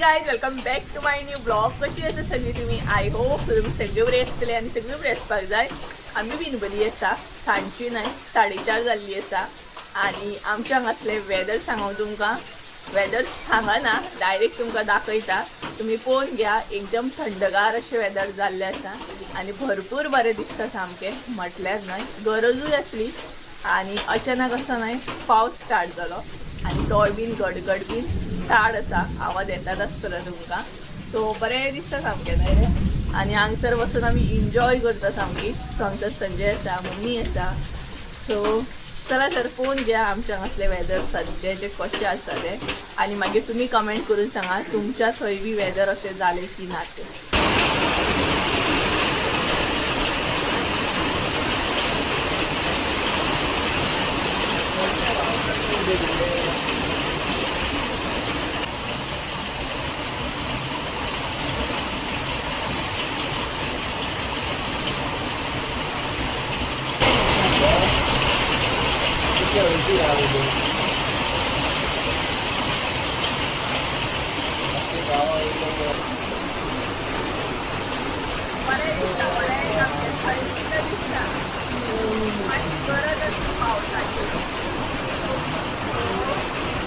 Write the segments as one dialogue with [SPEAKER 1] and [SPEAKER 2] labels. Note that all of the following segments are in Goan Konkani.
[SPEAKER 1] Guys, welcome back to my new blog. कशी आसा सगळी तुम्ही? I hope तुम्ही सगळे बरी आसतले आनी सगळी बरी आसपाक जाय. आमी बीन बरी आसा. सांजची न्हय 4:30 जाल्ली आसा आनी आमच्या हांगासलें वेदर सांगू तुमकां. वेदर सांगना, डायरेक्ट तुमकां दाखयता, तुमी पळोवन घ्या. एकदम थंडगार अशें वेदर जाल्लें आसा आनी भरपूर बरें दिसता सामकें. म्हटल्यार न्हय गरजूय आसली आनी अचानक असो न्हय पावस स्टार्ट जालो आनी तोय बीन गडगड बीन स्टार्ट आसा, आवाज येतात आसतलो तुमकां. सो बरें दिसता सामकें न्हय रे. आनी हांगसर बसून आमी एन्जॉय करता सामकी. सो हांगसर संजय आसा, मम्मी आसा. सो चला सर पळोवन घ्या आमच्या हांगासलें वेदर सद्याचें कशें आसा तें आनी मागीर तुमी कमेंट करून सांगा तुमच्या थंय बी वेदर अशें जालें की ना तें. बरें दिसता, बरें सामकें थंड दिसता. मातशी गरज आसली पावसाची.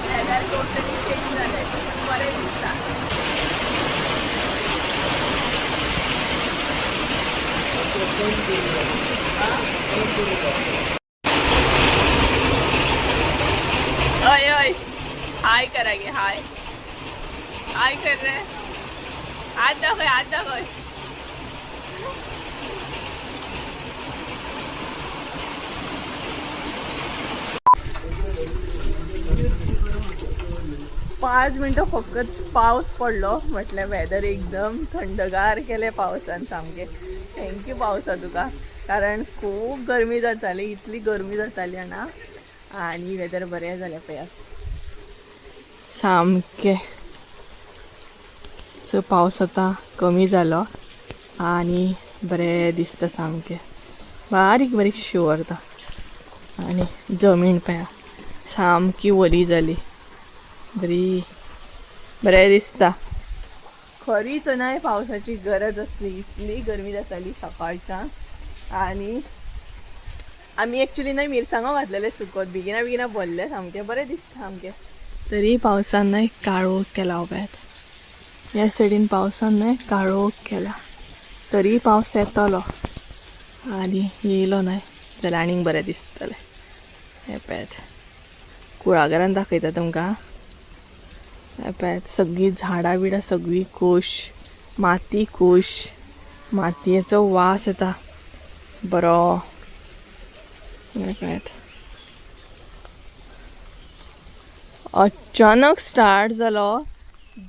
[SPEAKER 1] वेदर टोटली चेंज जालें, बरें दिसता. हय हय, हाय करा गे, हाय हाय कर रे. हात दाखय, हात दाखय. पांच मिनटां फकत पावस पडलो म्हटल्यार वेदर एकदम थंडगार केलें पावसान सामकें. Thank you पावसा तुका, कारण खूब गरमी जाताली, इतली गरमी जाताली ना. आनी वेदर बरें जालें पळयात सामकें. सो पावस आतां कमी जालो आनी बरें दिसता सामकें. बारीक बारीक शिंवरता आनी जमीन पळया सामकी वली जाली, बरी बरें दिसता. खरीच न्हय पावसाची गरज आसली, इतली गरमी जाताली सकाळच्यान. आनी आमी एक्चुली न्हय मिरसांगो घातलेले सुकत, बेगिना बेगिना भरले सामकें, बरें दिसता सामकें. तरी पावसान न्हय काळोख केला पळयात ह्या सायडीन, पावसान न्हय काळोख केला. तरी पावस येतलो आनी येयलो न्हय जाल्यार आनीक बरें दिसतलें. हें पळयात, कुळागरान दाखयता तुमकां. हें पळयात, सगळीं झाडां बिडां सगळीं खूश, माती खूश, मातयेचो वास येता बरो. हें पळयात, अचानक स्टार्ट जालो,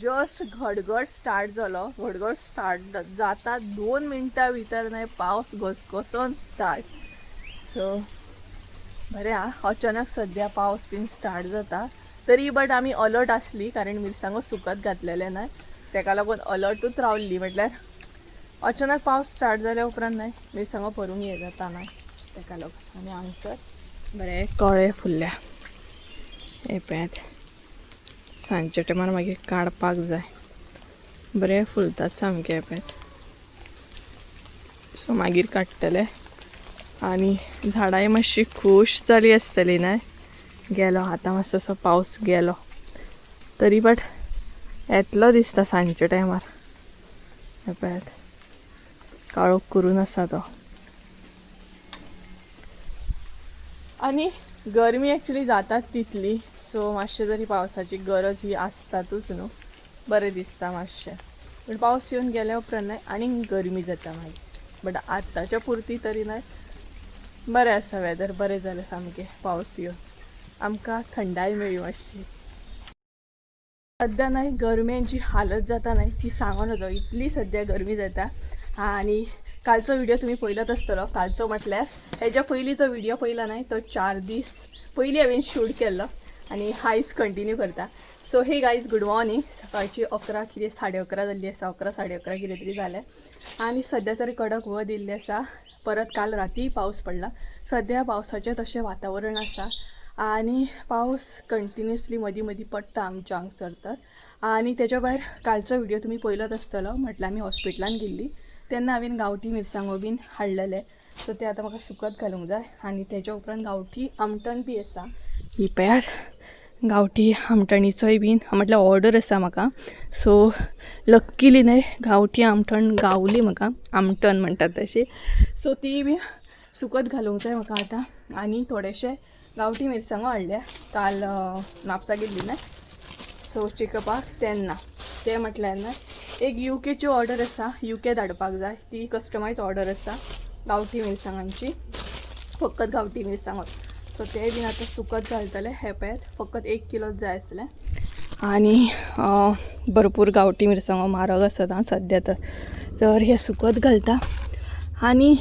[SPEAKER 1] जस्ट घडघड स्टार्ट जालो. घडघड स्टार्ट जाता 2 मिनटां भितर न्हय पावस घसघसोन स्टार्ट. सो बरें आं, अचानक सद्या पावस बीन स्टार्ट जाता तरी बट आमी अलर्ट आसली, कारण मिरसांगो सुकत घातलेले न्हय तेका लागून अलर्टूच रावली. म्हटल्यार अचानक पावस स्टार्ट जाल्या उपरांत न्हय मिरसांगो भरूंक हें जाता न्हय तेका लागून. आनी हांगसर बरें कळे फुल्ल्या, हे पळयात. सांजच्या टायमार मागीर काडपाक जाय, बरें फुलतात सामकें. हे पळयात. सो मागीर काडटले. आनी झाडांय मातशी खूश जाली आसतली न्हय. गेलो आतां मातसो असो पावस गेलो तरी बट येतलो दिसता सांजच्या टायमार. हे पळयात, काळोख करून आसा तो. आनी गरमी एक्चुली जातात तितली, सो मातशें तरी पावसाची गरज ही आसतातूच न्हू, बरें दिसता मातशें. पूण पावस येवन गेल्या उपरांत न्हय आनीक गरमी जाता मागीर, बट आतांच्या पुरती तरी न्हय बरें आसा वेदर, बरें जालें सामकें. पावस येवन आमकां थंडाय मेळ्ळी मातशी. सद्या न्हय गरमेन जी हालत जाता न्हय ती सांगो नजो, इतली सद्या गरमी जाता. आनी कालचो व्हिडिओ तुमी पळयलोच आसतलो. कालचो म्हटल्यार हेज्या पयलींचो व्हिडिओ पळयला न्हय, तो 4 दीस पयलीं हांवें शूट केल्लो आनी हायज कंटिन्यू करता. So hey guys, good morning. सकाळची 11 कितें 11:30 जाल्ली आसा, 11 11:30 कितें तरी जालें. आनी सद्या तरी कडक वत येयल्लें आसा. परत काल राती पावस पडला. सद्या पावसाचें तशें वातावरण आसा. आनी पावस कंटिन्युअसली मदीं मदीं पडटा आमच्या हांगसर तर. आनी तेच्या भायर कालचो व्हिडियो तुमी पयलोच आसतलो, म्हटल्यार आमी हॉस्पिटलान गेल्ली तेन्ना हांवें गांवठी मिरसांगो बीन हाडलेले. सो ते आतां म्हाका सुकत घालूंक जाय. आनी तेच्या उपरांत गांवठी आमटण बी आसा. ही पळयात गांवठी आमटणीचोय बीन म्हटल्यार ऑर्डर आसा म्हाका. सो लक्कीली न्हय गांवठी आमटण गावली म्हाका, आमटण म्हणटात तशी. सो ती बीन सुकत घालूंक जाय म्हाका आतां. आनी थोडेशे गांवठी मिरसांगो हाडल्या काल म्हापसा गेल्ली न्हय सो चेकअपाक तेन्ना. ते म्हटल्यार न्हय एक युकेची ऑर्डर आसा, युके धाडपाक जाय, ती कस्टमायज ऑर्डर आसा गांवठी मिरसांगांची, फकत गांवठी मिरसांगो. सो ते बीन आतां सुकत घालतले. हे पळयात फकत 1 किलोच जाय आसलें. आनी भरपूर गांवठी मिरसांगो म्हारग आसात आं सद्या तर. तर हे सुकत घालता. आनी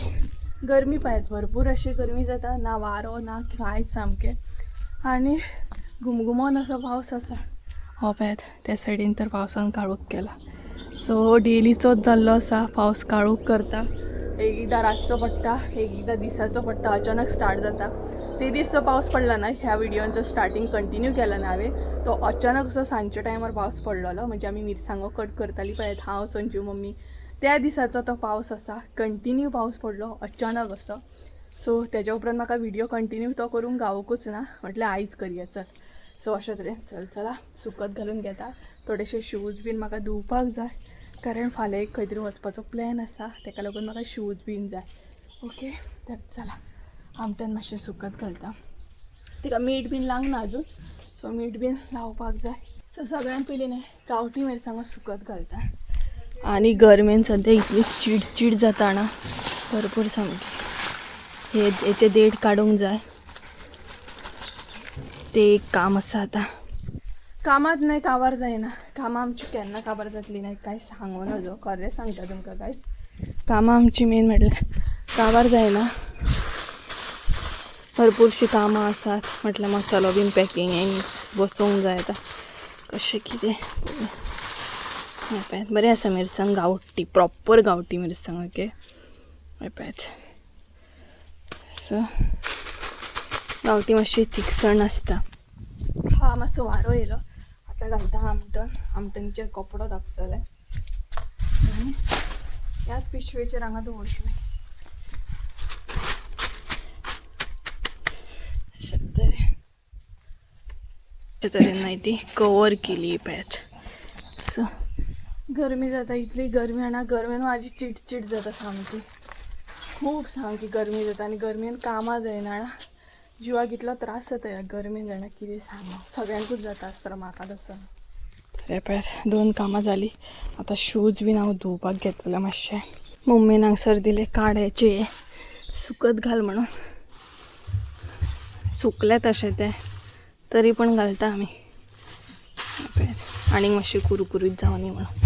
[SPEAKER 1] गरमी पळयात भरपूर अशी गरमी जाता, ना वारो ना कांयच सामकें. आनी घुमघुमोन असो पावस आसा. हो पळयात त्या सायडीन तर पावसान काळोख केला. सो डेलीचोच जाल्लो आसा पावस, काळोख करता. एकदां रातचो पडटा, एकदां दिसाचो पडटा, अचानक स्टार्ट जाता. ते दीस जो पावस पडला ना ह्या व्हिडियोन जो स्टार्टींग कंटिन्यू केला ना हांवें, तो अचानक असो सांजच्या टायमार पावस पडलेलो. म्हणजे आमी मिरसांगो कट करताली पळयात हांव संजू मम्मी, त्या दिसाचो तो पावस आसा. कंटिन्यू पावस पडलो अचानक असो. सो तेज्या उपरांत म्हाका व्हिडियो कंटिन्यू तो करूंक गावोकूच ना, म्हटल्यार आयज करया चल. सो अशें तरेन चल चला सुकत घालून घेता. थोडेशे शूज बीन म्हाका धुवपाक जाय, कारण फाल्यां एक खंय तरी वचपाचो प्लॅन आसा, तेका लागून म्हाका शूज बीन जाय. ओके तर चला आमटण मातशें सुकत घालता. तिका मीठ बीन लावंक ना अजून, सो मीठ बीन लावपाक जाय. सो सगळ्यान पयलीं न्हय गांवठी मिरसांगो सुकत घालता. आनी गरमेन सद्या इतली चिडचीड जाता ना भरपूर सामकी. हे हेचे देठ काडूंक जाय, ते एक काम आसा. आतां कामात न्हय काबार जायना, कामां आमची केन्ना काबार जातली न्हय कांय सांगू नजो, खरें सांगता तुमकां काय. कामां आमची मेन म्हटल्यार काबार जायना, भरपूरशीं कामां आसात. म्हटल्यार मसालो बीन पॅकिंगेक बसोवंक जाय आतां कशें कितें. हें पळयात बरें आसा मिरसांग गांवठी, प्रॉपर गांवठी मिरसांग. ओके हें पळयात. सो गांवठी मातशी थिकसण आसता. हा मातसो वारो येयलो. आतां घालता आमटण. आमटणीचेर कपडो धांपतलें आनी ह्याच पिशवेचेर हांगा दवरतलें. अशें तरेन अशें तरेन मागीर ती कवर केली पळयात. सो गरमी जाता इतली गरमी जाणा, गरमेन म्हाजी चिडचीड जाता सामकी, खूब सामकी गरमी जाता. आनी गरमेन कामां जायना जाणा, जिवाक इतलो त्रास जाता ह्या गरमेन जाणा, कितें सांगू. सगळ्यांकूच जाता आसतलो, म्हाका तसो. तर पळयात 2 कामां जालीं. आतां शूज बीन हांव धुवपाक घेतलें मातशें. मम्मीन हांगसर दिले काड्याचे सुकत घाल म्हणून, सुकले तशें ते तरी पण घालता आमी. आनीक मातशें कुरकुरीत जावनी म्हणून.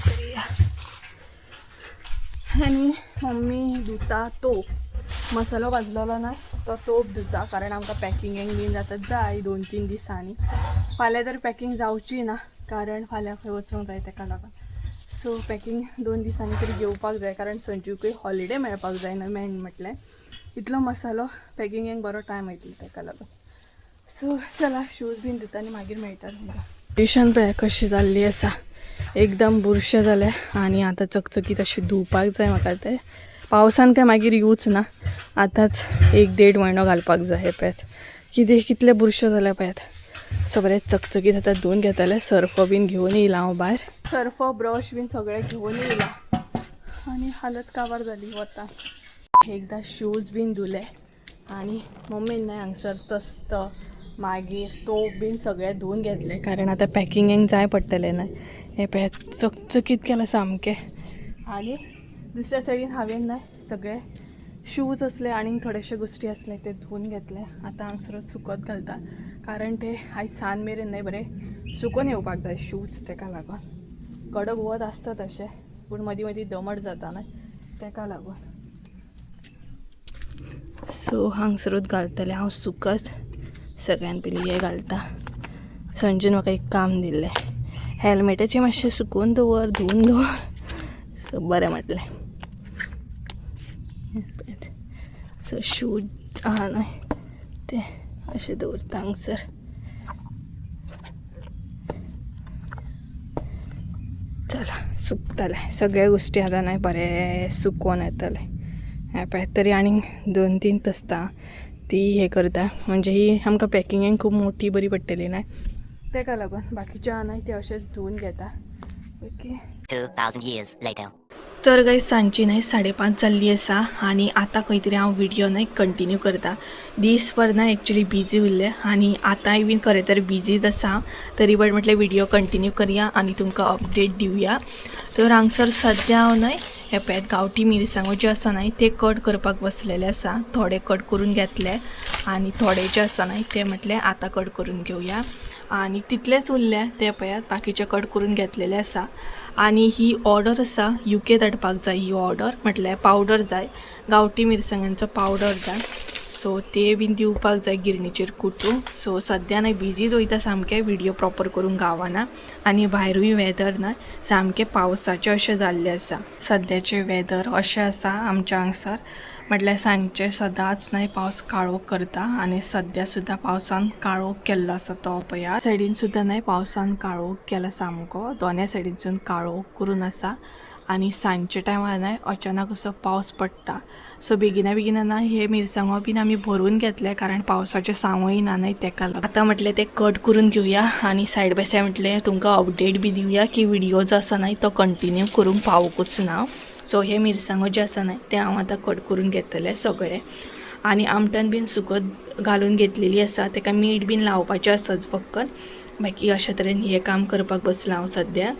[SPEAKER 1] करूया. आनी मम्मी धुता तोप, मसालो भाजलेलो ना तो तोप धुता, कारण आमकां पॅकिंगेक बीन जाता जाय 2-3 दिसांनी. फाल्यां तर पॅकिंग जावची ना, कारण फाल्यां खंय वचूंक जाय तेका लागून. सो पॅकिंग 2 दिसांनी तरी घेवपाक जाय, कारण संजूकय हॉलिडे मेळपाक जाय न्हय मेन म्हटलें. इतलो मसालो पॅकिंगेक बरो टायम वयतलो तेका लागून. सो चला शूज बीन धुता आनी मागीर मेळटा तुमकां. कंडिशन पळय कशी जाल्ली आसा, एकदम बुरशें जालें. आनी आतां चकचकीत अशें धुवपाक जाय म्हाका तें. पावसान काय मागीर यूज ना, आतांच 1-1.5 म्हयनो घालपाक जाय. हे पळयात कितें कितलें बुरशें जालें पळयात. सगळें चकचकीत आतां धुवन घेतलें. सर्फ बीन घेवन येयलां हांव भायर, सर्फ ब्रश बीन सगळें घेवन येयलां. आनी हालत काबार जाली वता. एकदां शूज बीन धुले आनी मम्मीन न्हय हांगसर तस्त मागीर तोप बीन सगळें धुवन घेतलें, कारण आतां पॅकिंगेक जाय पडटलें न्हय. हें पळयात चकचकीत केलां सामकें. आनी दुसऱ्या सायडीन हांवें न्हय सगळे शूज आसले आनीक थोडेशे गोश्टी आसले ते धुवन घेतले. आतां हांगसर सुकत घालता, कारण ते आयज सांज मेरेन न्हय बरें सुकोन येवपाक जाय शूज, तेका लागून. कडक वत आसता तशें, पूण मदीं मदीं दमट जाता न्हय तेका लागून. सो हांगसरूच घालतलें हांव सुकत. सगळ्यान पयलीं हें घालता. संजून म्हाका एक काम दिल्लें, हेल्मेटाचें मातशें सुकोवन दवर, धुवन दवर. सो बरें म्हटलें. सो शूज आहा न्हय ते अशें दवरता हांगसर. चला सुकतलें सगळे गोश्टी आतां न्हय बरें सुकोन येतलें. हें पळय तरी आनीक 2-3 तसता ती हें करता, म्हणजे ही आमकां पॅकिंगेक खूब मोठी बरी पडटली न्हय, तेका लागून बाकीचे आहा न्हय ते अशेंच धुवन घेता. ओके.
[SPEAKER 2] 2,000 years later.
[SPEAKER 1] तर गायज सांजची न्हय 5:30 जाल्ली आसा आनी आतां खंय तरी हांव व्हिडियो न्हय कंटिन्यू करता. दीसभर न्हय एक्चुली बिजी उरलें आनी आतांय बीन खरें तर बिजीच आसा, तरी बट म्हटलें व्हिडियो कंटिन्यू करया आनी तुमकां अपडेट दिवया. तर हांगसर सद्या हांव न्हय हे पळयात गांवठी मिरसांगो ज्यो आसा न्हय ते कट करपाक बसलेले आसा. थोडे कट करून घेतले आनी थोडे जे आसा न्हय ते म्हटलें आतां कट करून घेवया आनी तितलेच उरले ते पळयात, बाकीचे कट करून घेतलेले आसा. आनी ही ऑर्डर आसा युके धाडपाक जाय. ही ऑर्डर म्हटल्यार पावडर जाय, गांवठी मिरसांगांचो पावडर जाय. सो ते बीन दिवपाक जाय गिरणीचेर कुटूंक. सो सद्या न्हय बिजीच वयता सामकें, व्हिडियो प्रॉपर करूंक गावना. आनी भायरूय वेदर न्हय सामकें पावसाचें अशें जाल्लें आसा. सद्याचें वेदर अशें आसा आमच्या हांगसर, म्हटल्यार सांजचें सदांच न्हय पावस काळोख करता आनी सद्या सुद्दां पावसान काळोख केल्लो आसा तो पळयात. सायडीन सुद्दां न्हय पावसान काळोख केला सामको, दोनय सायडीनसून काळोख करून आसा. आनी सांजच्या टायमार न्हय अचानक असो पावस पडटा. सो बेगिना बेगिना न्हय हे मिरसांगो बीन आमी भरून घेतले, कारण पावसाचें सांगूय ना न्हय तेका लागून. आतां म्हटलें ते कट करून घेवया आनी सायड बाय सायड म्हटलें तुमकां अपडेट बी दिवया की व्हिडियो जो आसा न्हय तो कंटिन्यू करूंक पावूंकूच ना. सो हे मिरसांगो जे आसा न्हय ते हांव आतां कट करून घेतलें सगळें. आनी आमटन बीन सुकत घालून घेतलेली आसा, तेका मीठ बीन लावपाचें आसा फकत. बाकी अशे तरेन हें काम करपाक बसलां हांव सद्या.